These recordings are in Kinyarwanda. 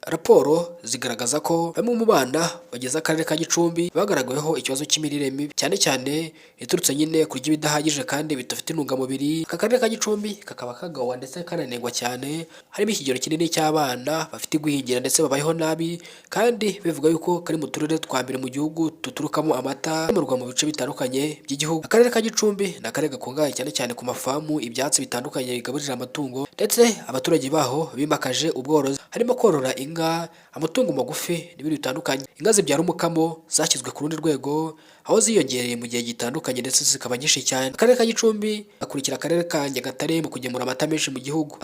Raporo zigaragaza ko bamwe mu bana bagize akarere ka Gicumbi bagaragaweho ikibazo cy'imirire mibi, cyane cyane iturutse nyine kurya ibidahagije kandi bidafite intungamubiri. Aka karere ka Gicumbi kakaba kagawa ndetse kananengwa cyane, harimo ikigero kinini cy'abana bafite igwingira ndetse babayeho nabi, kandi bivuga yuko kari mu turere twa mbere mu gihugu duturukamo amata agemurwa mu bice bitandukanye by'igihugu. Akarere ka Gicumbi ni akarere gakungahaye cyane cyane ku mafamu, ibyatsi bitandukanye bigaburira amatungo, ndetse abaturage baho bimakaje ubworozi, harimo korora inka, amatungo magufi n'ibindi bitandukanye. Inka zibyara umukamo zashyizwe ku rundi rwego, aho ziyongereye mu gihe gitandukanye ndetse zikaba nyinshi cyane. Akarere ka Gicumbi gakurikira akarere ka Nyagatare mu kugemura amata menshi mu gihugu.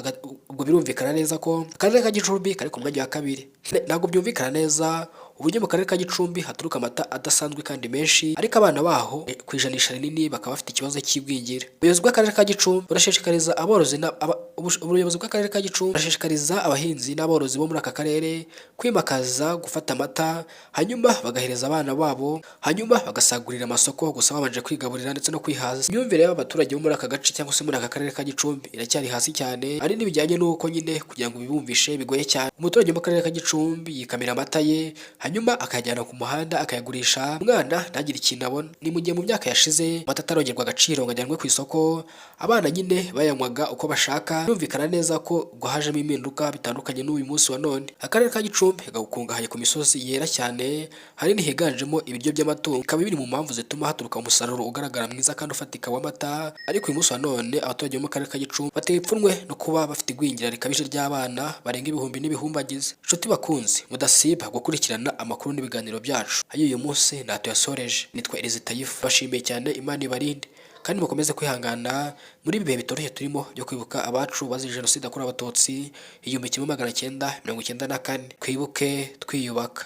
Ubwo birumvikana neza ko akarere ka Gicumbi kari ku mwanya wa kabiri. Ntabwo byumvikana neza uburyo mu karere ka Gicumbi haturuka amata adasanzwe kandi menshi, ariko abana baho ku ijanisha rinini bakaba bafite ikibazo cy'igwingira. Ubuyobozi bw'akarere ka Gicumbi burashishikariza abahinzi n'aborozi bo muri aka karere kwimakaza gufata amata, hanyuma bagahereza abana babo, hanyuma bagasagurira amasoko, gusa babanje kwigaburira ndetse no kwihaza. Imyumvire y'abaturage bo muri aka gace cyangwa se muri aka karere ka Gicumbi iracyari hasi cyane, ahanini bijyanye n'uko nyine kugira ngo bibumvishe bigoye cyane. Umuturage wo mu karere ka Gicumbi yikamira amata ye, hanyuma akayajyana ku muhanda akayagurisha, umwana ntagire ikintu abona. Ni mu gihe mu myaka yashize amata atarongerwa agaciro ngo ajyanwe ku isoko, abana nyine bayanywaga uko bashaka. Birumvikana neza ko ubwo hajemo impinduka bitandukanye n'uyu munsi wa none. Akarere ka Gicumbi gakungahaye ku misozi yera cyane, ahanini higanjemo ibiryo by'amatungo, bikaba biri mu mpamvu zituma haturuka umusaruro ugaragara mwiza kandi ufatika w'amata. Ariko uyu munsi wa none abaturage bo mu karere ka Gicumbi batewe ipfunwe no kuba bafite igwingira rikabije ry'abana barenga ibihumbi n'ibihumbagiza. Inshuti bakunzi mudasiba gukurikirana amakuru n'ibiganiro byacu, ayo uyu munsi ntatuyasoreje. Nitwa Elize Tayifu, bashimiye cyane, Imana ibarinde kandi mukomeze kwihangana muri ibi bihe bitoroshye turimo byo kwibuka abacu bazize Jenoside yakorewe Abatutsi 1994. Twibuke twiyubaka.